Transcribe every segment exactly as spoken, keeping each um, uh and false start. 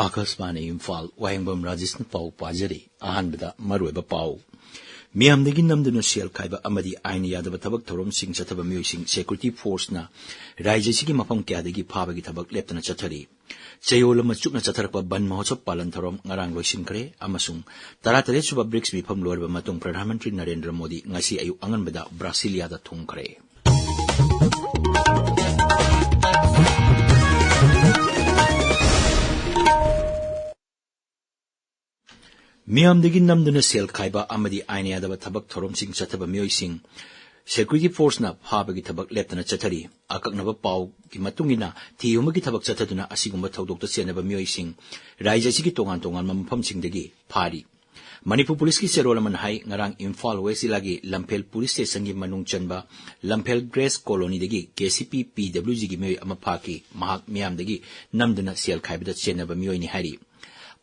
ꯑꯥꯀꯥꯁꯕꯥꯅꯤ ꯏꯝꯐꯥꯜ, ꯋꯥꯍꯦꯡꯕꯝ ꯔꯥꯖꯦꯁꯅ ꯄꯥꯎ ꯄꯥꯖꯔꯤ꯫ ꯑꯍꯥꯟꯕꯗ ꯃꯔꯨꯑꯣꯏꯕ ꯄꯥꯎ꯫ ꯃꯤꯌꯥꯝꯗꯒꯤ ꯅꯝꯗꯨꯅ ꯁꯦꯜ ꯈꯥꯏꯕ ꯑꯃꯗꯤ ꯑꯥꯏꯟ ꯌꯥꯗꯕ ꯊꯕꯛ ꯊꯧꯔꯝꯁꯤꯡ ꯆꯠꯊꯕ ꯃꯤꯑꯣꯏꯁꯤꯡ ꯁꯦꯀ꯭ꯌꯨꯔꯤꯇꯤ ꯐꯣꯔꯁꯅ ꯔꯥꯖ꯭ꯌ ꯑꯁꯤꯒꯤ ꯃꯐꯝ ꯀꯌꯥꯗꯒꯤ ꯐꯥꯕꯒꯤ ꯊꯕꯛ ꯂꯦꯞꯇꯅ ꯆꯠꯊꯔꯤ꯫ ꯆꯌꯣꯜ ꯑꯃ ꯆꯨꯞꯅ ꯆꯠꯊꯔꯛꯄ ꯕꯟ ꯃꯍꯣꯠꯁꯕ ꯄꯥꯂꯟ ꯊꯧꯔꯝ ꯉꯔꯥꯡ ꯂꯣꯏꯁꯤꯟꯈ꯭ꯔꯦ ꯑꯃꯁꯨꯡ ꯇꯔꯥꯇꯔꯦꯠ ꯁꯨꯕ ꯕ꯭ꯔꯤꯛꯁ ꯃꯤꯐꯝ ꯂꯣꯏꯔꯕ ꯃꯇꯨꯡ ꯄ꯭ꯔꯙꯥꯟ ꯃꯟꯇ꯭ꯔꯤ ꯅꯔꯦꯟꯗ꯭ꯔ ꯃꯣꯗꯤ ꯉꯁꯤ ꯑꯌꯨꯛ ꯑꯉꯟꯕꯗ ꯕ꯭ꯔꯥꯁꯤꯂꯤꯌꯥꯗ ꯊꯨꯡꯈ꯭ꯔꯦ꯫ ꯃꯤꯌꯥꯝꯗꯒꯤ ꯅꯝꯗꯨꯅ ꯁꯦꯜ ꯈꯥꯏꯕ ꯑꯃꯗꯤ ꯑꯥꯏꯟ ꯌꯥꯗꯕ ꯊꯕꯛ ꯊꯧꯔꯝꯁꯤꯡ ꯆꯠꯊꯕ ꯃꯤꯑꯣꯏꯁꯤꯡ ꯁꯦꯀ꯭ꯌꯨꯔꯤꯇꯤ ꯐꯣꯔꯁꯅ ꯐꯥꯕꯒꯤ ꯊꯕꯛ ꯂꯦꯞꯇꯅ ꯆꯠꯊꯔꯤ꯫ ꯑꯀꯛꯅꯕ ꯄꯥꯎꯒꯤ ꯃꯇꯨꯡ ꯏꯟꯅ, ꯊꯤ ꯍꯨꯝꯕꯒꯤ ꯊꯕꯛ ꯆꯠꯊꯗꯨꯅ ꯑꯁꯤꯒꯨꯝꯕ ꯊꯧꯗꯣꯛꯇ ꯆꯦꯟꯅꯕ ꯃꯤꯑꯣꯏꯁꯤꯡ ꯔꯥꯖ꯭ꯌ ꯑꯁꯤꯒꯤ ꯇꯣꯉꯥꯟ ꯇꯣꯉꯥꯟꯕ ꯃꯐꯝꯁꯤꯡꯗꯒꯤ ꯐꯥꯔꯤ꯫ ꯃꯅꯤꯄꯨꯔ ꯄꯨꯂꯤꯁꯀꯤ ꯆꯦꯔꯣꯜ ꯑꯃꯅ ꯍꯥꯏ, ꯉꯔꯥꯡ ꯏꯝꯐꯥꯜ ꯋꯦꯁ ꯖꯤꯂꯥꯒꯤ ꯂꯝꯐꯦꯜ ꯄꯨꯂꯤꯁ ꯁ꯭ꯇꯦꯁꯟꯒꯤ ꯃꯅꯨꯡ ꯆꯟꯕ ꯂꯝꯐꯦꯜ ꯒ꯭ꯔꯦꯁ ꯀꯣꯂꯣꯅꯤꯗꯒꯤ ꯀꯦ ꯁꯤ ꯄꯤ ꯄꯤ ꯗꯕ꯭ꯂꯤꯎ ꯖꯤꯒꯤ ꯃꯤꯑꯣꯏ ꯑꯃ ꯐꯥꯈꯤ꯫ ꯃꯍꯥꯛ ꯃꯤꯌꯥꯝꯗꯒꯤ ꯅꯝꯗꯨꯅ ꯁꯦꯜ ꯈꯥꯏꯕꯗ ꯆꯦꯟꯅꯕ ꯃꯤꯑꯣꯏꯅꯤ ꯍꯥꯏꯔꯤ꯫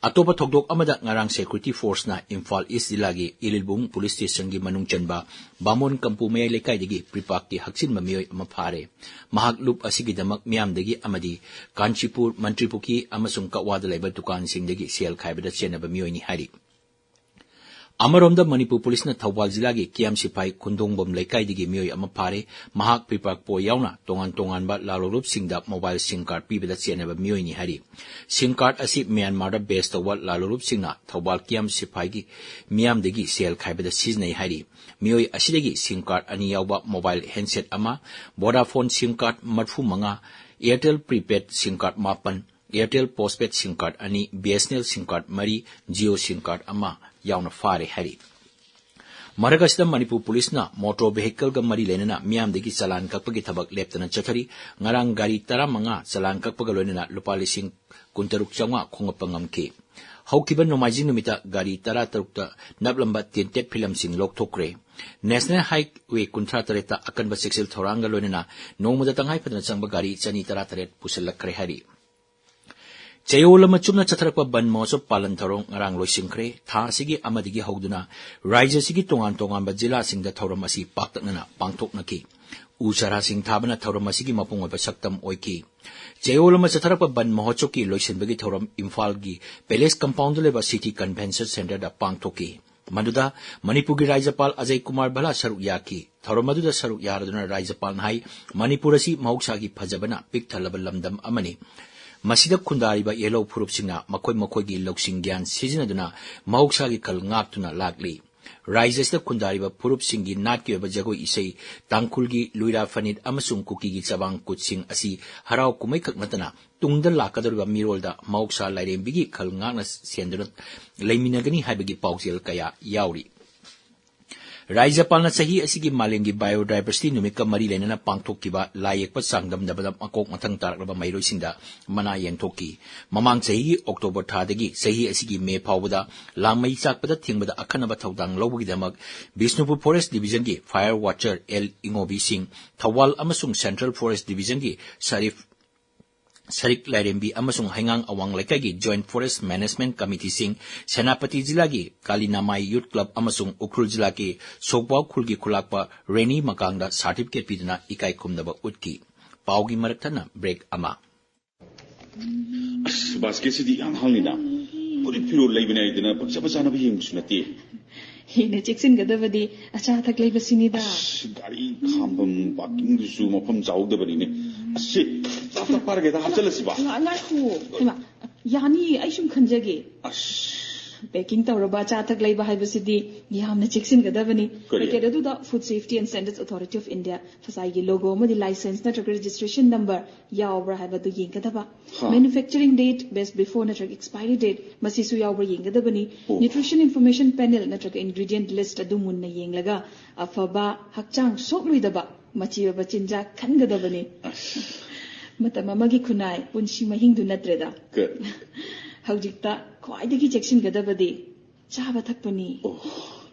ꯑꯇꯣꯞꯄ ꯊꯧꯗꯣꯛ ꯑꯃꯗ, ꯉꯔꯥꯡ ꯁꯦꯀ꯭ꯌꯨꯔꯤꯇꯤ ꯐꯣꯔꯁꯅ ꯏꯝꯐꯥꯜ ꯏꯁ ꯖꯤꯂꯥꯒꯤ ꯏꯂꯤꯜꯕꯨꯡ ꯄꯨꯂꯤꯁ ꯁ꯭ꯇꯦꯁꯟꯒꯤ ꯃꯅꯨꯡ ꯆꯟꯕ ꯕꯥꯃꯣꯟ ꯀꯝꯄꯨ ꯃꯌꯥꯏ ꯂꯩꯀꯥꯏꯗꯒꯤ ꯄ꯭ꯔꯤꯄꯥꯛꯀꯤ ꯍꯛꯆꯤꯟꯕ ꯃꯤꯑꯣꯏ ꯑꯃ ꯐꯥꯔꯦ꯫ ꯃꯍꯥꯛ ꯂꯨꯞ ꯑꯁꯤꯒꯤꯗꯃꯛ ꯃꯤꯌꯥꯝꯗꯒꯤ ꯑꯃꯗꯤ ꯀꯥꯟꯆꯤꯄꯨꯔ, ꯃꯟꯇ꯭ꯔꯤꯄꯨꯈꯤ ꯑꯃꯁꯨꯡ ꯀꯛꯋꯥꯗ ꯂꯩꯕ ꯗꯨꯀꯥꯟꯁꯤꯡꯗꯒꯤ ꯁꯦꯜ ꯈꯥꯏꯕꯗ ꯆꯦꯟꯅꯕ ꯃꯤꯑꯣꯏꯅꯤ ꯍꯥꯏꯔꯤ꯫ ꯑꯃꯔꯣꯝꯗ, ꯃꯅꯤꯄꯨꯔ ꯄꯨꯂꯤꯁꯅ ꯊꯧꯕꯥꯜ ꯖꯤꯂꯥꯒꯤ ꯀꯤꯌꯥꯝ ꯁꯤꯐꯥꯏ ꯈꯨꯟꯗꯣꯡꯕꯝ ꯂꯩꯀꯥꯏꯗꯒꯤ ꯃꯤꯑꯣꯏ ꯑꯃ ꯐꯥꯔꯦ꯫ ꯃꯍꯥꯛ ꯄ꯭ꯔꯤꯄꯥꯛ ꯄꯣ ꯌꯥꯎꯅ ꯇꯣꯉꯥꯟ ꯇꯣꯉꯥꯟꯕ ꯂꯥꯂꯣꯡꯂꯨꯞꯁꯤꯡꯗ ꯃꯣꯕꯥꯏꯜ ꯁꯤꯝ ꯀꯥꯔꯗ ꯄꯤꯕꯗ ꯆꯦꯟꯅꯕ ꯃꯤꯑꯣꯏꯅꯤ ꯍꯥꯏꯔꯤ꯫ ꯁꯤꯝ ꯀꯥꯔꯗ ꯑꯁꯤ ꯃ꯭ꯌꯥꯟꯃꯥꯔꯗ ꯕꯦꯁ ꯇꯧꯕ ꯂꯥꯂꯣꯡꯂꯨꯞꯁꯤꯡꯅ ꯊꯧꯕꯥꯜ ꯀꯤꯌꯥꯝ ꯁꯤꯐꯥꯏꯒꯤ ꯃꯤꯌꯥꯝꯗꯒꯤ ꯁꯦꯜ ꯈꯥꯏꯕꯗ ꯁꯤꯖꯤꯟꯅꯩ ꯍꯥꯏꯔꯤ꯫ ꯃꯤꯑꯣꯏ ꯑꯁꯤꯗꯒꯤ ꯁꯤꯝ ꯀꯥꯔꯗ ꯑꯅꯤ ꯌꯥꯎꯕ ꯃꯣꯕꯥꯏꯜ ꯍꯦꯟꯁꯦꯠ ꯑꯃ, ꯚꯣꯗꯥꯐꯣꯟ ꯁꯤꯝ ꯀꯥꯔꯗ ꯃꯔꯤꯐꯨ ꯃꯉꯥ, ꯑꯦꯌꯔꯇꯦꯜ ꯄ꯭ꯔꯤꯄꯦꯗ ꯁꯤꯝ ꯀꯥꯔꯗ ꯃꯥꯄꯟ, ꯑꯦꯌꯔꯇꯦꯜ ꯄꯣꯁꯄꯦꯗ ꯁꯤꯝ ꯀꯥꯔꯗ ꯑꯅꯤ, B S N L SIM card ꯃꯔꯤ, ꯖꯤꯑꯣ ꯁꯤꯝ ꯀꯥꯔꯗ ꯑꯃ ꯌꯥꯎꯅ ꯐꯥꯔꯦ ꯍꯥꯏꯔꯤ꯫ ꯃꯔꯛ ꯑꯁꯤꯗ, ꯃꯅꯤꯄꯨꯔ ꯄꯨꯂꯤꯁꯅ ꯃꯣꯇꯣꯔ ꯚꯦꯍꯤꯀꯜꯒ ꯃꯔꯤ ꯂꯩꯅꯅ ꯃꯤꯌꯥꯝꯗꯒꯤ ꯆꯂꯥꯟ ꯀꯛꯄꯒꯤ ꯊꯕꯛ ꯂꯦꯞꯇꯅ ꯆꯠꯊꯔꯤ꯫ ꯉꯔꯥꯡ ꯒꯥꯔꯤ ꯇꯔꯥꯃꯉꯥ ꯆꯂꯥꯟ ꯀꯛꯄꯒ ꯂꯣꯏꯅꯅ ꯂꯨꯄꯥ ꯂꯤꯁꯤꯡ ꯀꯨꯟꯇꯔꯨꯛ ꯆꯥꯝꯃꯉꯥ ꯈꯣꯝꯒꯠꯄ ꯉꯝꯈꯤ꯫ ꯍꯧꯈꯤꯕ ꯅꯣꯡꯃꯥꯏꯖꯤꯡ ꯅꯨꯃꯤꯠꯇ ꯒꯥꯔꯤ ꯇꯔꯥ ꯇꯔꯨꯛꯇ ꯅꯞꯂꯝꯕ ꯇꯤꯟꯇꯦꯠ ꯐꯤꯂꯝꯁꯤꯡ ꯂꯧꯊꯣꯛꯈ꯭ꯔꯦ꯫ ꯅꯦꯁꯅꯦꯜ ꯍꯥꯏꯋꯦ ꯀꯨꯟꯊ꯭ꯔꯥ ꯇꯔꯦꯠꯇ ꯑꯀꯟꯕ ꯆꯦꯛꯁꯤꯜ ꯊꯧꯔꯥꯡꯒ ꯂꯣꯏꯅꯅ ꯅꯣꯡꯃꯗ ꯇꯉꯥꯏ ꯐꯗꯅ ꯆꯪꯕ ꯒꯥꯔꯤ ꯆꯅꯤ ꯇꯔꯥ ꯇꯔꯦꯠ ꯄꯨꯁꯤꯜꯂꯛꯈ꯭ꯔꯦ ꯍꯥꯏꯔꯤ꯫ ꯆꯌꯣꯜ ꯑꯃ ꯆꯨꯞꯅ ꯆꯠꯊꯔꯛꯄ ꯕꯟ ꯃꯍꯣꯠꯁꯕ ꯄꯥꯂꯟ ꯊꯧꯔꯝ ꯉꯔꯥꯡ ꯂꯣꯏꯁꯤꯟꯈ꯭ꯔꯦ꯫ ꯊꯥ ꯑꯁꯤꯒꯤ ꯑꯃꯗꯒꯤ ꯍꯧꯗꯨꯅ ꯔꯥꯖ꯭ꯌ ꯑꯁꯤꯒꯤ ꯇꯣꯉꯥꯟ ꯇꯣꯉꯥꯟꯕ ꯖꯤꯂꯥꯁꯤꯡꯗ ꯊꯧꯔꯝ ꯑꯁꯤ ꯄꯥꯛꯇꯛꯅꯅ ꯄꯥꯡꯊꯣꯛꯅꯈꯤ꯫ ꯎ ꯆꯥꯔꯥꯁꯤꯡ ꯊꯥꯕꯅ ꯊꯧꯔꯝ ꯑꯁꯤꯒꯤ ꯃꯄꯨꯡ ꯑꯣꯏꯕ ꯁꯛꯇꯝ ꯑꯣꯏꯈꯤ꯫ ꯆꯌꯣꯜ ꯑꯃ ꯆꯠꯊꯔꯛꯄ ꯕꯟ ꯃꯍꯣꯠꯁꯕꯀꯤ ꯂꯣꯏꯁꯤꯟꯕꯒꯤ ꯊꯧꯔꯝ ꯏꯝꯐꯥꯜꯒꯤ ꯄꯦꯂꯦꯁ ꯀꯝꯄꯥꯎꯟꯗ ꯂꯩꯕ ꯁꯤꯇꯤ ꯀꯟꯚꯦꯟꯁꯟ ꯁꯦꯟꯇꯔꯗ ꯄꯥꯡꯊꯣꯛꯈꯤ꯫ ꯃꯗꯨꯗ ꯃꯅꯤꯄꯨꯔꯒꯤ ꯔꯥꯖ꯭ꯌꯄꯥꯜ ꯑꯖꯌ ꯀꯨꯃꯥꯔ ꯚꯜꯂꯥ ꯁꯔꯨꯛ ꯌꯥꯈꯤ꯫ ꯊꯧꯔꯝ ꯑꯗꯨꯗ ꯁꯔꯨꯛ ꯌꯥꯔꯗꯨꯅ ꯔꯥꯖ꯭ꯌꯄꯥꯜꯅ ꯍꯥꯏ, ꯃꯅꯤꯄꯨꯔ ꯑꯁꯤ ꯃꯍꯧꯁꯥꯒꯤ ꯐꯖꯕꯅ ꯄꯤꯛ ꯊꯜꯂꯕ ꯂꯝꯗꯝ ꯑꯃꯅꯤ꯫ ꯃꯁꯤꯗ ꯈꯨꯟꯗꯥꯔꯤꯕ ꯌꯦꯜꯍꯧ ꯐꯨꯔꯨꯞꯁꯤꯡꯅ ꯃꯈꯣꯏ ꯃꯈꯣꯏꯒꯤ ꯂꯧꯁꯤꯡ ꯒ꯭ꯌꯥꯟ ꯁꯤꯖꯤꯟꯅꯗꯨꯅ ꯃꯍꯧꯁꯥꯒꯤ ꯈꯜ ꯉꯥꯛꯇꯨꯅ ꯂꯥꯛꯂꯤ꯫ ꯔꯥꯖ꯭ꯌ ꯑꯁꯤꯗ ꯈꯨꯟꯗꯥꯔꯤꯕ ꯐꯨꯔꯨꯞꯁꯤꯡꯒꯤ ꯅꯥꯠꯀꯤ ꯑꯣꯏꯕ ꯖꯒꯣꯏ ꯏꯁꯩ, ꯇꯥꯡꯈꯨꯜꯒꯤ ꯂꯨꯏꯔꯥ ꯐꯅꯤꯠ ꯑꯃꯁꯨꯡ ꯀꯨꯀꯤꯒꯤ ꯆꯕꯥꯡ ꯀꯨꯠꯁꯤꯡ ꯑꯁꯤ ꯍꯔꯥꯎ ꯀꯨꯝꯍꯩ ꯈꯛ ꯅꯠꯇꯅ ꯇꯨꯡꯗ ꯂꯥꯛꯀꯗꯧꯔꯤꯕ ꯃꯤꯔꯣꯜꯗ ꯃꯍꯧꯁꯥ ꯂꯥꯏꯔꯦꯝꯕꯤꯒꯤ ꯈꯜ ꯉꯥꯛꯅ ꯁꯦꯟꯗꯨꯅ ꯂꯩꯃꯤꯟꯅꯒꯅꯤ ꯍꯥꯏꯕꯒꯤ ꯄꯥꯎꯖꯦꯜ ꯀꯌꯥ ꯌꯥꯎꯔꯤ꯫ ꯔꯥꯖ꯭ꯌꯄꯥꯜꯅ ꯆꯍꯤ ꯑꯁꯤꯒꯤ ꯃꯥꯂꯦꯝꯒꯤ ꯕꯥꯏꯑꯣꯗꯥꯏꯚꯔꯁꯤꯇꯤ ꯅꯨꯃꯤꯠꯀ ꯃꯔꯤ ꯂꯩꯅꯅ ꯄꯥꯡꯊꯣꯛꯈꯤꯕ ꯂꯥꯏ ꯌꯦꯛꯄ ꯆꯥꯡꯗꯝꯅꯕꯗ ꯃꯀꯣꯛ ꯃꯊꯪ ꯇꯥꯔꯛꯂꯕ ꯃꯍꯩꯔꯣꯏꯁꯤꯡꯗ ꯃꯅꯥ ꯌꯦꯟꯊꯣꯛꯈꯤ꯫ ꯃꯃꯥꯡ ꯆꯍꯤꯒꯤ ꯑꯣꯛꯇꯣꯕꯔ ꯊꯥꯗꯒꯤ ꯆꯍꯤ ꯑꯁꯤꯒꯤ ꯃꯦ ꯐꯥꯎꯕꯗ ꯂꯥꯡꯃꯩ ꯆꯥꯛꯄꯗ ꯊꯤꯡꯕꯗ ꯑꯈꯟꯅꯕ ꯊꯧꯗꯥꯡ ꯂꯧꯕꯒꯤꯗꯃꯛ ꯕꯤꯁꯅꯨꯄꯨꯔ ꯐꯣꯔꯦꯁ ꯗꯤꯕꯤꯖꯟꯒꯤ ꯐꯥꯌꯔ ꯋꯥꯆꯔ ꯑꯦꯜ ꯏꯉꯣꯕꯤ ꯁꯤꯡ, ꯊꯧꯕꯥꯜ ꯑꯃꯁꯨꯡ ꯁꯦꯟꯇ꯭ꯔꯦꯜ ꯐꯣꯔꯦꯁ ꯗꯤꯕꯤꯖꯟꯒꯤ ꯁꯔꯤꯐ ꯁꯔꯤꯛ ꯂꯥꯏꯔꯦꯝꯕꯤ ꯑꯃꯁꯨꯡ ꯍꯩꯉꯥꯡ ꯑꯋꯥꯡ ꯂꯩꯀꯥꯏꯒꯤ ꯖꯣꯏꯟꯠ ꯐꯣꯔꯦꯁ ꯃꯦꯅꯦꯖꯃꯦꯟꯠ ꯀꯃꯤꯇꯤꯁꯤꯡ, ꯁꯦꯅꯥꯄꯇꯤ ꯖꯤꯂꯥꯒꯤ ꯀꯥꯂꯤꯅꯥꯃꯥꯏ ꯌꯨꯠ ꯀ꯭ꯂꯕ ꯑꯃꯁꯨꯡ ꯎꯈ꯭ꯔꯨꯜ ꯖꯤꯂꯥꯒꯤ ꯁꯣꯛꯄꯥꯎ ꯈꯨꯜꯒꯤ ꯈꯨꯂꯥꯛꯄ ꯔꯦꯅꯤ ꯃꯀꯥꯡꯗ ꯁꯥꯔꯇꯤꯐꯤꯀꯦꯠ ꯄꯤꯗꯨꯅ ꯏꯀꯥꯏ ꯈꯨꯝꯅꯕ ꯎꯠꯈꯤ꯫ ꯄꯥꯎꯒꯤ ꯃꯔꯛ ꯊꯠꯅ ꯕ꯭ꯔꯦꯛ ꯑꯃ꯫ ꯑꯁ, ꯕꯥꯁꯀꯦꯠꯁꯤꯗꯤ ꯏꯍꯥꯡ ꯍꯥꯡꯂꯤꯅ꯫ ꯐꯨꯔꯤꯠ ꯐꯤꯔꯣꯜ ꯂꯩꯕꯅꯦ ꯍꯥꯏꯗꯅ ꯄꯪꯆꯥꯕ ꯆꯥꯅꯕ ꯌꯦꯡꯕꯁꯨ ꯅꯠꯇꯦ꯫ ꯍꯦꯟꯅ ꯆꯦꯛꯁꯤꯟꯒꯗꯕꯗꯤ ꯑꯆꯥ ꯑꯊꯛ ꯂꯩꯕꯁꯤꯅꯤꯗ꯫ ꯑꯁ, ꯒꯥꯔꯤ ꯈꯥꯝꯐꯝ ꯄꯥꯔꯀꯤꯡꯗꯨꯁꯨ ꯃꯐꯝ ꯆꯥꯍꯧꯗꯕꯅꯤꯅꯦ꯫ ꯑꯁ, ꯁꯤ, ꯆꯥ ꯊꯛ ꯄꯥꯔꯒꯦꯗ, ꯍꯥꯞꯆꯜꯂꯁꯤꯕ꯫ ꯉ-, ꯉꯥꯏꯈꯣ꯫ ꯍꯩꯃꯥ, ꯌꯥꯅꯤ, ꯑꯩ ꯁꯨꯝ ꯈꯟꯖꯒꯦ꯫ ꯑꯁ꯫ ꯄꯦꯀꯤꯡ ꯇꯧꯔꯕ ꯑꯆꯥ ꯑꯊꯛ ꯂꯩꯕ ꯍꯥꯏꯕꯁꯤꯗꯤ ꯌꯥꯝꯅ ꯆꯦꯛꯁꯤꯟꯒꯗꯕꯅꯤ꯫ ꯀꯔꯤ? ꯄꯦꯀꯦꯠ ꯑꯗꯨꯗ Food Safety and Standards Authority of India, ꯐꯁꯥꯏꯒꯤ ꯂꯣꯒꯣ ꯑꯃꯗꯤ ꯂꯥꯏꯁꯦꯟꯁ ꯅꯠꯇ꯭ꯔꯒ ꯔꯦꯖꯤꯁꯇ꯭ꯔꯦꯁꯟ ꯅꯝꯕꯔ ꯌꯥꯎꯕ꯭ꯔꯥ ꯍꯥꯏꯕꯗꯨ ꯌꯦꯡꯒꯗꯕ꯫ ꯍꯥ꯫ Manufacturing date, best before ꯅꯠꯇ꯭ꯔꯒ expiry date, ꯃꯁꯤꯁꯨ ꯌꯥꯎꯕ꯭ꯔꯥ ꯌꯦꯡꯒꯗꯕꯅꯤ꯫ ꯑꯣ꯫ Nutrition Information Panel ꯅꯠꯇ꯭ꯔꯒ ingredient list ꯑꯗꯨ ꯃꯨꯟꯅ ꯌꯦꯡꯂꯒ ꯑꯐꯕ, ꯍꯛꯆꯥꯡ ꯁꯣꯛꯂꯣꯏꯗꯕ, ꯃꯆꯤ ꯑꯣꯏꯕ ꯆꯤꯟꯖꯥꯛ ꯈꯟꯒꯗꯕꯅꯤ꯫ ꯑꯁ꯫ ꯃꯇꯝ ꯑꯃꯒꯤ ꯈꯨꯟꯅꯥꯏ, ꯄꯨꯟꯁꯤ ꯃꯍꯤꯡꯗꯨ ꯅꯠꯇ꯭ꯔꯦꯗ꯫ ꯀ- ꯍꯧꯖꯤꯛꯇ ꯈ꯭ꯋꯥꯏꯗꯒꯤ ꯆꯦꯛꯁꯤꯟꯒꯗꯕꯗꯤ ꯆꯥꯕ ꯊꯛꯄꯅꯤ꯫ ꯑꯣ꯫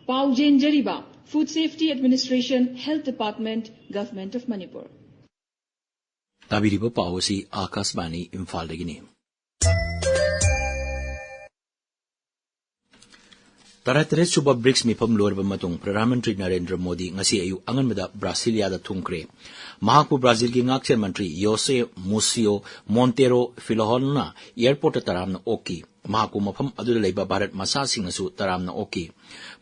ꯄꯥꯎ ꯆꯦꯟꯖꯔꯤꯕ Food Safety Administration, Health Department, Government of Manipur꯫ ꯇꯥꯕꯤꯔꯤꯕ ꯄꯥꯎ ꯑꯁꯤ ꯑꯥꯀꯥꯁꯕꯥꯅꯤ ꯏꯝꯐꯥꯜꯗꯒꯤꯅꯤ꯫ ꯇꯔꯥꯇꯔꯦꯠ ꯁꯨꯕ ꯕ꯭ꯔꯤꯛꯁ ꯃꯤꯐꯝ ꯂꯣꯏꯔꯕ ꯃꯇꯨꯡ ꯄ꯭ꯔꯙꯥꯟ ꯃꯟꯇ꯭ꯔꯤ ꯅꯔꯦꯟꯗ꯭ꯔ ꯃꯣꯗꯤ ꯉꯁꯤ ꯑꯌꯨꯛ ꯑꯉꯟꯕꯗ ꯕ꯭ꯔꯥꯁꯤꯂꯤꯌꯥꯗ ꯊꯨꯡꯈ꯭ꯔꯦ꯫ ꯃꯍꯥꯛꯄꯨ ꯕ꯭ꯔꯥꯖꯤꯜꯒꯤ ꯉꯥꯛꯁꯦꯜ ꯃꯟꯇ꯭ꯔꯤ ꯌꯣꯁꯦ ꯃꯨꯁꯤꯌꯣ ꯃꯣꯟꯇꯦꯔꯣ ꯐꯤꯂꯣꯍꯣꯟꯅ ꯑꯦꯌꯔꯄꯣꯔꯠꯇ ꯇꯔꯥꯝꯅ ꯑꯣꯛꯈꯤ꯫ ꯃꯍꯥꯛꯄꯨ ꯃꯐꯝ ꯑꯗꯨꯗ ꯂꯩꯕ ꯚꯥꯔꯠ ꯃꯆꯥꯁꯤꯡꯅꯁꯨ ꯇꯔꯥꯝꯅ ꯑꯣꯛꯈꯤ꯫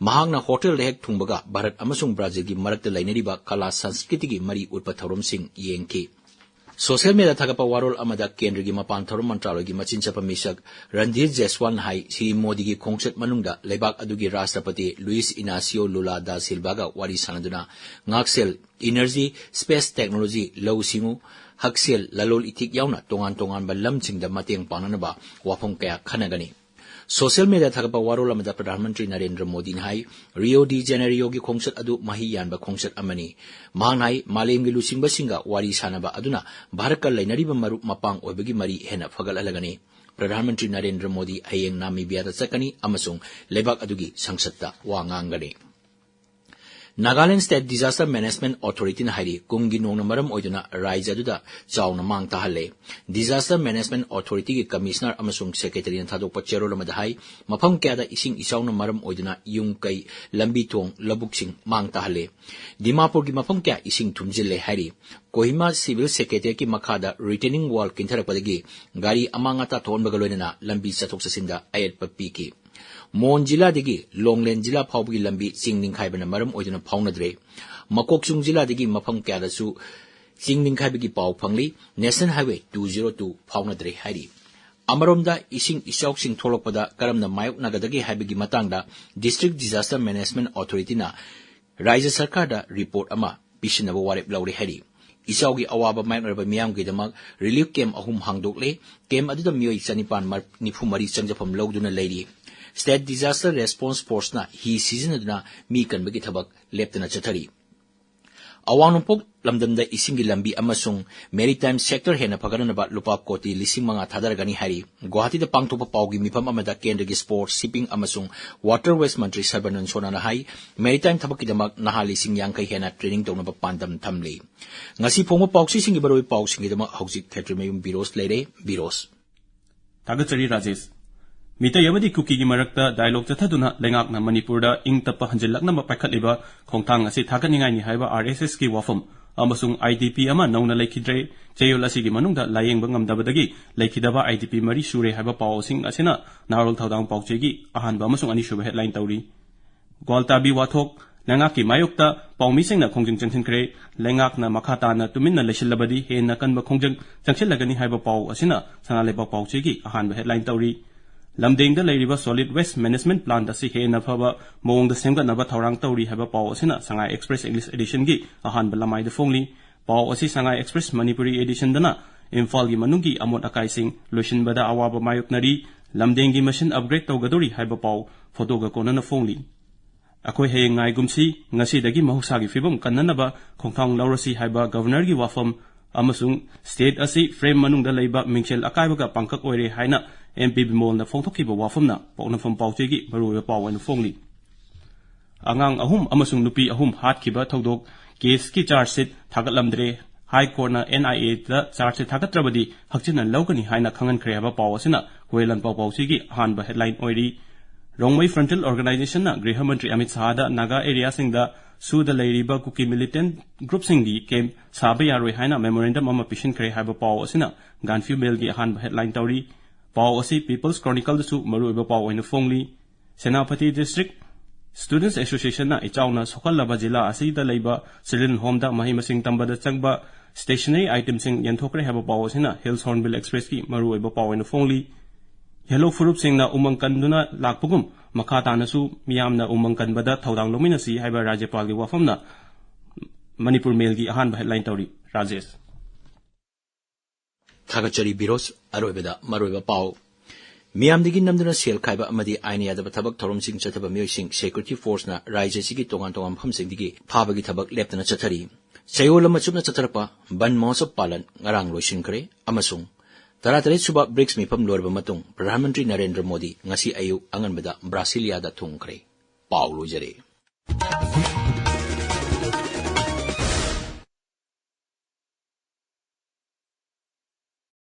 ꯃꯍꯥꯛꯅ ꯍꯣꯇꯦꯜꯗ ꯍꯦꯛ ꯊꯨꯡꯕꯒ ꯚꯥꯔꯠ ꯑꯃꯁꯨꯡ ꯕ꯭ꯔꯥꯖꯤꯜꯒꯤ ꯃꯔꯛꯇ ꯂꯩꯅꯔꯤꯕ ꯀꯂꯥ ꯁꯪꯁꯀ꯭ꯔꯤꯇꯤꯒꯤ ꯃꯔꯤ ꯎꯠꯄ ꯊꯧꯔꯝꯁꯤꯡ ꯌꯦꯡꯈꯤ꯫ ꯁꯣꯁꯤꯌꯦꯜ ꯃꯤꯗꯤꯌꯥ ꯊꯥꯒꯠꯄ ꯋꯥꯔꯣꯜ ꯑꯃꯗ ꯀꯦꯟꯗ꯭ꯔꯒꯤ ꯃꯄꯥꯟ ꯊꯧꯔꯝ ꯃꯟꯇ꯭ꯔꯥꯂꯣꯏꯒꯤ ꯃꯆꯤꯟ ꯆꯠꯄ ꯃꯤꯁꯛ ꯔꯟꯙꯤꯔ ꯖꯦꯁꯋꯥꯜꯅ ꯍꯥꯏ, ꯁ꯭ꯔꯤ ꯃꯣꯗꯤꯒꯤ ꯈꯣꯡꯆꯠ ꯃꯅꯨꯡꯗ ꯂꯩꯕꯥꯛ ꯑꯗꯨꯒꯤ ꯔꯥꯁꯇ꯭ꯔꯄꯇꯤ ꯂꯨꯏꯁ ꯏꯅꯥꯁꯤꯌꯣ ꯂꯨꯂꯥ ꯗꯥ ꯁꯤꯜꯚꯥꯒ ꯋꯥꯔꯤ ꯁꯥꯟꯅꯗꯨꯅ ꯉꯥꯛꯁꯦꯜ, ꯏꯅꯔꯖꯤ, ꯁ꯭ꯄꯦꯁ ꯇꯦꯛꯅꯣꯂꯣꯖꯤ, ꯂꯧꯎ ꯁꯤꯡꯎ, ꯍꯛꯁꯦꯜ, ꯂꯂꯣꯜ ꯏꯊꯤꯛ ꯌꯥꯎꯅ ꯇꯣꯉꯥꯟ ꯇꯣꯉꯥꯟꯕ ꯂꯝꯁꯤꯡꯗ ꯃꯇꯦꯡ ꯄꯥꯡꯅꯅꯕ ꯋꯥꯐꯝ ꯀꯌꯥ ꯈꯟꯅꯒꯅꯤ꯫ ꯁꯣꯁꯤꯌꯦꯜ ꯃꯤꯗꯤꯌꯥ ꯊꯥꯒꯠꯄ ꯋꯥꯔꯣꯜ ꯑꯃꯗ ꯄ꯭ꯔꯙꯥꯟ ꯃꯟꯇ꯭ꯔꯤ ꯅꯔꯦꯟꯗ꯭ꯔ ꯃꯣꯗꯤꯅ ꯍꯥꯏ, ꯔꯤꯑꯣ ꯗꯤ ꯖꯦꯅꯦꯔꯤꯑꯣꯒꯤ ꯈꯣꯡꯆꯠ ꯑꯗꯨ ꯃꯍꯩ ꯌꯥꯟꯕ ꯈꯣꯡꯆꯠ ꯑꯃꯅꯤ꯫ ꯃꯍꯥꯛꯅ ꯍꯥꯏ, ꯃꯥꯂꯦꯝꯒꯤ ꯂꯨꯆꯤꯡꯕꯁꯤꯡꯒ ꯋꯥꯔꯤ ꯁꯥꯟꯅꯕ ꯑꯗꯨꯅ ꯚꯥꯔꯠꯀ ꯂꯩꯅꯔꯤꯕ ꯃꯔꯨꯞ ꯃꯄꯥꯡ ꯑꯣꯏꯕꯒꯤ ꯃꯔꯤ ꯍꯦꯟꯅ ꯐꯒꯠꯍꯜꯂꯒꯅꯤ꯫ ꯄ꯭ꯔꯙꯥꯟ ꯃꯟꯇ꯭ꯔꯤ ꯅꯔꯦꯟꯗ꯭ꯔ ꯃꯣꯗꯤ ꯍꯌꯦꯡ ꯅꯥꯃꯤꯕꯤꯌꯥꯗ ꯆꯠꯀꯅꯤ ꯑꯃꯁꯨꯡ ꯂꯩꯕꯥꯛ ꯑꯗꯨꯒꯤ ꯁꯪꯁꯠꯇ ꯋꯥ ꯉꯥꯡꯒꯅꯤ꯫ ꯅꯥꯒꯥꯂꯦꯟ ꯁ꯭ꯇꯦꯠ ꯗꯤꯖꯥꯁꯇꯔ ꯃꯦꯅꯦꯖꯃꯦꯟꯠ ꯑꯣꯊꯣꯔꯤꯇꯤꯅ ꯍꯥꯏꯔꯤ, ꯀꯨꯝꯒꯤ ꯅꯣꯡꯅ ꯃꯔꯝ ꯑꯣꯏꯗꯨꯅ ꯔꯥꯏꯖ꯭ꯌ ꯑꯗꯨꯗ ꯆꯥꯎꯅ ꯃꯥꯡ ꯇꯥꯍꯜꯂꯦ꯫ ꯗꯤꯖꯥꯁꯇꯔ ꯃꯦꯅꯦꯖꯃꯦꯟꯠ ꯑꯣꯊꯣꯔꯤꯇꯤꯒꯤ ꯀꯃꯤꯁꯅꯔ ꯑꯃꯁꯨꯡ ꯁꯦꯀ꯭ꯔꯦꯇꯔꯤꯅ ꯊꯥꯗꯣꯛꯄ ꯆꯦꯔꯣꯜ ꯑꯃꯗ ꯍꯥꯏ, ꯃꯐꯝ ꯀꯌꯥꯗ ꯏꯁꯤꯡ ꯏꯆꯥꯎꯅ ꯃꯔꯝ ꯑꯣꯏꯗꯨꯅ ꯌꯨꯝ ꯀꯩ, ꯂꯝꯕꯤ ꯊꯣꯡ, ꯂꯧꯕꯨꯛꯁꯤꯡ ꯃꯥꯡ ꯇꯥꯍꯜꯂꯦ꯫ ꯗꯤꯃꯥꯄꯨꯔꯒꯤ ꯃꯐꯝ ꯀꯌꯥ ꯏꯁꯤꯡ ꯊꯨꯝꯖꯤꯜꯂꯦ ꯍꯥꯏꯔꯤ꯫ ꯀꯣꯍꯤꯃꯥ ꯁꯤꯚꯤꯜ ꯁꯦꯀ꯭ꯔꯦꯇꯔꯤꯌꯦꯠꯀꯤ ꯃꯈꯥꯗ ꯔꯤꯇꯦꯅꯤꯡ ꯋꯥꯜ ꯀꯤꯟꯊꯔꯛꯄꯗꯒꯤ ꯒꯥꯔꯤ ꯑꯃꯥꯡ ꯑꯇꯥ ꯊꯣꯛꯍꯟꯕꯒ ꯂꯣꯏꯅꯅ ꯂꯝꯕꯤ ꯆꯠꯊꯣꯛ ꯆꯠꯁꯤꯟꯗ ꯑꯌꯦꯠꯄ ꯄꯤꯈꯤ꯫ ꯃꯣꯟ ꯖꯤꯂꯥꯗꯒꯤ ꯂꯣꯡꯂꯦꯟ ꯖꯤꯂꯥ ꯐꯥꯎꯕꯒꯤ ꯂꯝꯕꯤ ꯆꯤꯡ ꯅꯤꯡꯈꯥꯏꯕꯅ ꯃꯔꯝ ꯑꯣꯏꯗꯨꯅ ꯐꯥꯎꯅꯗ꯭ꯔꯦ꯫ ꯃꯀꯣꯛꯆꯨꯡ ꯖꯤꯂꯥꯗꯒꯤ ꯃꯐꯝ ꯀꯌꯥꯗꯁꯨ ꯆꯤꯡ ꯅꯤꯡꯈꯥꯏꯕꯒꯤ ꯄꯥꯎ ꯐꯪꯂꯤ꯫ National highway two zero two ꯐꯥꯎꯅꯗ꯭ꯔꯦ ꯍꯥꯏꯔꯤ꯫ ꯑꯃꯔꯣꯝꯗ, ꯏꯁꯤꯡ ꯏꯆꯥꯎꯁꯤꯡ ꯊꯣꯛꯂꯛꯄꯗ ꯀꯔꯝꯅ ꯃꯥꯌꯣꯛꯅꯒꯗꯒꯦ ꯍꯥꯏꯕꯒꯤ ꯃꯇꯥꯡꯗ ꯗꯤꯁꯇ꯭ꯔꯤꯛ ꯗꯤꯖꯥꯁꯇꯔ ꯃꯦꯅꯦꯖꯃꯦꯟꯠ ꯑꯣꯊꯣꯔꯤꯇꯤꯅ ꯔꯥꯏꯖ꯭ꯌ ꯁꯔꯀꯥꯔꯗ ꯔꯤꯄꯣꯔꯠ ꯑꯃ ꯄꯤꯁꯤꯟꯅꯕ ꯋꯥꯔꯦꯞ ꯂꯧꯔꯦ ꯍꯥꯏꯔꯤ꯫ ꯏꯆꯥꯎꯒꯤ ꯑꯋꯥꯕ ꯃꯥꯌꯣꯛꯅꯔꯕ ꯃꯤꯌꯥꯝꯒꯤꯗꯃꯛ ꯔꯤꯂꯤꯐ ꯀꯦꯝꯞ ꯑꯍꯨꯝ ꯍꯥꯡꯗꯣꯛꯂꯦ꯫ ꯀꯦꯝꯞ ꯑꯗꯨꯗ ꯃꯤꯑꯣꯏ ꯆꯅꯤꯄꯥꯟ ꯅꯤꯐꯨ ꯃꯔꯤ ꯆꯪꯖꯐꯝ ꯂꯧꯗꯨꯅ ꯂꯩꯔꯤ꯫ ꯁ꯭ꯇꯦꯠ ꯗꯤꯖꯥꯁꯇꯔ ꯔꯦꯁꯄꯣꯟꯁ ꯐꯣꯔꯁꯅ ꯍꯤ ꯁꯤꯖꯤꯟꯅꯗꯨꯅ ꯃꯤ ꯀꯟꯕꯒꯤ ꯊꯕꯛ ꯂꯦꯞꯇꯅ ꯆꯠꯊꯔꯤ꯫ ꯑꯋꯥꯡ ꯅꯣꯡꯄꯣꯛ ꯂꯝꯗꯝꯗ ꯏꯁꯤꯡꯒꯤ ꯂꯝꯕꯤ ꯑꯃꯁꯨꯡ ꯃꯦꯔꯤꯇꯥꯏꯝ ꯁꯦꯛꯇꯔ ꯍꯦꯟꯅ ꯐꯒꯠꯅꯅꯕ ꯂꯨꯄꯥ ꯀꯣꯇꯤ ꯂꯤꯁꯤꯡ ꯃꯉꯥ ꯊꯥꯗꯔꯒꯅꯤ ꯍꯥꯏꯔꯤ꯫ ꯒꯨꯋꯥꯍꯥꯇꯤꯗ ꯄꯥꯡꯊꯣꯛꯄ ꯄꯥꯎꯒꯤ ꯃꯤꯐꯝ ꯑꯃꯗ ꯀꯦꯟꯗ꯭ꯔꯒꯤ ꯁ꯭ꯄꯣꯔꯠꯁ, ꯁꯤꯞꯄꯤꯡ ꯑꯃꯁꯨꯡ ꯋꯥꯇꯔꯋꯦꯁ ꯃꯟꯇ꯭ꯔꯤ ꯁꯔꯕꯥꯅꯟꯗ ꯁꯣꯅꯣꯅ ꯍꯥꯏ, ꯃꯦꯔꯤꯇꯥꯏꯝ ꯊꯕꯛꯀꯤꯗꯃꯛ ꯅꯍꯥ ꯂꯤꯁꯤꯡ ꯌꯥꯡꯈꯩ ꯍꯦꯟꯅ ꯇ꯭ꯔꯦꯅꯤꯡ ꯇꯧꯅꯕ ꯄꯥꯟꯗꯝ ꯊꯝꯂꯤ꯫ ꯉꯁꯤ ꯐꯣꯡꯕ ꯄꯥꯎꯆꯦꯁꯤꯡꯒꯤ ꯃꯔꯨꯑꯣꯏꯕ ꯄꯥꯎꯁꯤꯡꯒꯤꯗꯃꯛ ꯍꯧꯖꯤꯛ ꯈꯦꯇ꯭ꯔꯤꯃꯌꯨꯝ ꯕꯤꯔꯣꯁ ꯂꯩꯔꯦ꯫ ꯕꯤꯔꯣꯁ꯫ ꯊꯥꯒꯠꯆꯔꯤ ꯔꯥꯖꯦꯁ꯫ ꯃꯤꯇꯩ ꯑꯃꯗꯤ ꯀꯨꯀꯤꯒꯤ ꯃꯔꯛꯇ dialogue ꯆꯠꯊꯗꯨꯅ ꯂꯩꯉꯥꯛꯅ ꯃꯅꯤꯄꯨꯔꯗ ꯏꯪ ꯇꯞꯄ ꯍꯟꯖꯤꯜꯂꯛꯅꯕ ꯄꯥꯏꯈꯠꯂꯤꯕ ꯈꯣꯡꯊꯥꯡ ꯑꯁꯤ ꯊꯥꯒꯠꯅꯤꯡꯉꯥꯏꯅꯤ ꯍꯥꯏꯕ ꯑꯥꯔ ꯑꯦꯁ ꯑꯦꯁꯀꯤ ꯋꯥꯐꯝ ꯑꯃꯁꯨꯡ ꯑꯥꯏ ꯗꯤ ꯄꯤ ꯑꯃ ꯅꯧꯅ ꯂꯩꯈꯤꯗ꯭ꯔꯦ, ꯆꯌꯣꯜ ꯑꯁꯤꯒꯤ ꯃꯅꯨꯡꯗ ꯂꯥꯌꯦꯡꯕ ꯉꯝꯗꯕꯗꯒꯤ ꯂꯩꯈꯤꯗꯕ ꯑꯥꯏ ꯗꯤ ꯄꯤ ꯃꯔꯤ ꯁꯨꯔꯦ ꯍꯥꯏꯕ ꯄꯥꯎꯁꯤꯡ ꯑꯁꯤꯅ ꯅꯍꯥꯔꯣꯜ ꯊꯧꯗꯥꯡ ꯄꯥꯎꯆꯦꯒꯤ ꯑꯍꯥꯟꯕ ꯑꯃꯁꯨꯡ ꯑꯅꯤꯁꯨꯕ headline ꯇꯧꯔꯤ꯫ ꯒ꯭ꯋꯥꯜꯇꯥꯕꯤ ꯋꯥꯊꯣꯛ, ꯂꯩꯉꯥꯛꯀꯤ ꯃꯥꯌꯣꯛꯇ ꯄꯥꯎꯃꯤꯁꯤꯡꯅ ꯈꯣꯡꯖꯪ ꯆꯪꯁꯤꯟꯈ꯭ꯔꯦ꯫ ꯂꯩꯉꯥꯛꯅ ꯃꯈꯥ ꯇꯥꯅ ꯇꯨꯃꯤꯟꯅ ꯂꯩꯁꯤꯜꯂꯕꯗꯤ ꯍꯦꯟꯅ ꯀꯟꯕ ꯈꯣꯡꯖꯪ ꯆꯪꯁꯤꯜꯂꯒꯅꯤ ꯍꯥꯏꯕ ꯄꯥꯎ ꯑꯁꯤꯅ ꯁꯅꯥ ꯂꯩꯕꯥꯛ ꯄꯥꯎꯆꯦꯒꯤ ꯑꯍꯥꯟꯕ headline ꯇꯧꯔꯤ꯫ ꯂꯝꯗꯦꯡꯗ ꯂꯩꯔꯤꯕ solid waste management plant ꯑꯁꯤ ꯍꯦꯟꯅ ꯐꯕ ꯃꯑꯣꯡꯗ ꯁꯦꯝꯒꯠꯅꯕ ꯊꯧꯔꯥꯡ ꯇꯧꯔꯤ ꯍꯥꯏꯕ ꯄꯥꯎ ꯑꯁꯤꯅ ꯁꯉꯥꯏ Express English editionꯒꯤ ꯑꯍꯥꯟꯕ ꯂꯃꯥꯏꯗ ꯐꯣꯡꯂꯤ꯫ ꯄꯥꯎ ꯑꯁꯤ ꯁꯉꯥꯏ Express ꯃꯅꯤꯄꯨꯔꯤ editionꯗꯅ ꯏꯝꯐꯥꯜꯒꯤ ꯃꯅꯨꯡꯒꯤ ꯑꯃꯣꯠ ꯑꯀꯥꯏꯁꯤꯡ ꯂꯣꯏꯁꯤꯟꯕꯗ ꯑꯋꯥꯕ ꯃꯥꯌꯣꯛꯅꯔꯤ, ꯂꯝꯗꯦꯡꯒꯤ ꯃꯁꯤꯟ upgrade ꯇꯧꯒꯗꯧꯔꯤ ꯍꯥꯏꯕ ꯄꯥꯎ ꯐꯣꯇꯣꯒ ꯀꯣꯟꯅꯅ ꯐꯣꯡꯂꯤ꯫ ꯑꯩꯈꯣꯏ ꯍꯌꯦꯡ ꯉꯥꯏꯒꯨꯝꯁꯤ, ꯉꯁꯤꯗꯒꯤ ꯃꯍꯧꯁꯥꯒꯤ ꯐꯤꯕꯝ ꯀꯟꯅꯅꯕ ꯈꯣꯡꯊꯥꯡ ꯂꯧꯔꯁꯤ ꯍꯥꯏꯕ Governorꯒꯤ ꯋꯥꯐꯝ ꯑꯃꯁꯨꯡ state ꯑꯁꯤ frame ꯃꯅꯨꯡꯗ ꯂꯩꯕ ꯃꯤꯡꯁꯦꯜ ꯑꯀꯥꯏꯕꯒ ꯄꯥꯡꯀꯛ ꯑꯣꯏꯔꯦ ꯍꯥꯏꯅ ꯑꯦꯝ ꯄꯤ ꯕꯤꯃꯣꯜꯅ ꯐꯣꯡꯗꯣꯛꯈꯤꯕ ꯋꯥꯐꯝꯅ ꯄꯣꯛꯅꯐꯝ ꯄꯥꯎꯆꯦꯒꯤ ꯃꯔꯨꯑꯣꯏꯕ ꯄꯥꯎ ꯑꯣꯏꯅ ꯐꯣꯡꯂꯤ꯫ ꯑꯉꯥꯡ ꯑꯍꯨꯝ ꯑꯃꯁꯨꯡ ꯅꯨꯄꯤ ꯑꯍꯨꯝ ꯍꯥꯠꯈꯤꯕ ꯊꯧꯗꯣꯛ caseꯀꯤ charge sheet ꯊꯥꯒꯠꯂꯝꯗ꯭ꯔꯦ꯫ High Courtꯅ N I Aꯗ charge sheet ꯊꯥꯒꯠꯇ꯭ꯔꯕꯗꯤ ꯍꯛꯆꯤꯟꯅ ꯂꯧꯒꯅꯤ ꯍꯥꯏꯅ ꯈꯪꯍꯟꯈ꯭ꯔꯦ ꯍꯥꯏꯕ ꯄꯥꯎ ꯑꯁꯤꯅ ꯍꯨꯋꯦꯂꯟꯄꯥꯎ ꯄꯥꯎꯆꯦꯒꯤ ꯑꯍꯥꯟꯕ headline ꯑꯣꯏꯔꯤ꯫ ꯔꯣꯡꯃꯩ Frontal Organizationꯅ ꯒ꯭ꯔꯤꯍ ꯃꯟꯇ꯭ꯔꯤ ꯑꯃꯤꯠ ꯁꯥꯍꯗ ꯅꯥꯒꯥ areaꯁꯤꯡꯗ ꯁꯨꯗ ꯂꯩꯔꯤꯕ ꯀꯨꯀꯤ militant groupꯁꯤꯡꯒꯤ camp ꯁꯥꯕ ꯌꯥꯔꯣꯏ ꯍꯥꯏꯅ memorandum ꯑꯃ ꯄꯤꯁꯤꯟꯈ꯭ꯔꯦ ꯍꯥꯏꯕ ꯄꯥꯎ ꯑꯁꯤꯅ ꯒꯥꯟꯐ꯭ꯌꯨ ꯃꯦꯜꯒꯤ ꯑꯍꯥꯟꯕ headline ꯇꯧꯔꯤ꯫ ꯄꯥꯎ ꯑꯁꯤ People's Chronicleꯗꯁꯨ ꯃꯔꯨꯑꯣꯏꯕ ꯄꯥꯎ ꯑꯣꯏꯅ ꯐꯣꯡꯂꯤ꯫ ꯁꯦꯅꯥꯄꯇꯤ District Students Associationꯅ ꯏꯆꯥꯎꯅ ꯁꯣꯛꯍꯜꯂꯕ ꯖꯤꯂꯥ ꯑꯁꯤꯗ ꯂꯩꯕ children homeꯗ ꯃꯍꯩ ꯃꯁꯤꯡ ꯇꯝꯕꯗ ꯆꯪꯕ stationery itemꯁꯤꯡ ꯌꯦꯟꯊꯣꯛꯈ꯭ꯔꯦ ꯍꯥꯏꯕ ꯄꯥꯎ ꯑꯁꯤꯅ Hills Hornbill Expressꯀꯤ ꯃꯔꯨꯑꯣꯏꯕ ꯄꯥꯎ ꯑꯣꯏꯅ ꯐꯣꯡꯂꯤ꯫ Yellow ꯐꯨꯔꯨꯞꯁꯤꯡꯅ ꯎꯃꯪ ꯀꯟꯗꯨꯅ ꯂꯥꯛꯄꯒꯨꯝ ꯃꯈꯥ ꯇꯥꯅꯁꯨ ꯃꯤꯌꯥꯝꯅ ꯎꯃꯪ ꯀꯟꯕꯗ ꯊꯧꯗꯥꯡ ꯂꯧꯃꯤꯟꯅꯁꯤ ꯍꯥꯏꯕ ꯔꯥꯖ꯭ꯌꯄꯥꯜꯒꯤ ꯋꯥꯐꯝꯅ ꯃꯅꯤꯄꯨꯔ ꯃꯦꯜꯒꯤ ꯑꯍꯥꯟꯕ headline ꯇꯧꯔꯤ꯫ ꯔꯥꯖꯦꯁ꯫ ꯊꯥꯒꯠꯆꯔꯤ ꯕꯤꯔꯣꯖ꯫ ꯑꯔꯣꯏꯕꯗ ꯃꯔꯨꯑꯣꯏꯕ ꯄꯥꯎ꯫ ꯃꯤꯌꯥꯝꯗꯒꯤ ꯅꯝꯗꯨꯅ ꯁꯦꯜ ꯈꯥꯏꯕ ꯑꯃꯗꯤ ꯑꯥꯏꯟ ꯌꯥꯗꯕ ꯊꯕꯛ ꯊꯧꯔꯝꯁꯤꯡ ꯆꯠꯊꯕ ꯃꯤꯑꯣꯏꯁꯤꯡ security forceꯅ ꯔꯥꯖ꯭ꯌ ꯑꯁꯤꯒꯤ ꯇꯣꯉꯥꯟ ꯇꯣꯉꯥꯟꯕ ꯃꯐꯝꯁꯤꯡꯗꯒꯤ ꯐꯥꯕꯒꯤ ꯊꯕꯛ ꯂꯦꯞꯇꯅ ꯆꯠꯊꯔꯤ꯫ ꯆꯌꯣꯜ ꯑꯃ ꯆꯨꯞꯅ ꯆꯠꯊꯔꯛꯄ ꯕꯟ ꯃꯍꯣꯠꯁꯕ ꯄꯥꯂꯟ ꯉꯔꯥꯡ ꯂꯣꯏꯁꯤꯟꯈ꯭ꯔꯦ ꯑꯃꯁꯨꯡ ꯇꯔꯥꯇꯔꯦꯠ ꯁꯨꯕ ꯕ꯭ꯔꯤꯛꯁ ꯃꯤꯐꯝ ꯂꯣꯏꯔꯕ ꯃꯇꯨꯡ ꯄ꯭ꯔꯙꯥꯟ ꯃꯟꯇ꯭ꯔꯤ ꯅꯔꯦꯟꯗ꯭ꯔ ꯃꯣꯗꯤ ꯉꯁꯤ ꯑꯌꯨꯛ ꯑꯉꯟꯕꯗ ꯕ꯭ꯔꯥꯁꯤꯂꯤꯌꯥꯗ ꯊꯨꯡꯈ꯭ꯔꯦ꯫ ꯄꯥꯎ ꯂꯣꯏꯖꯔꯦ꯫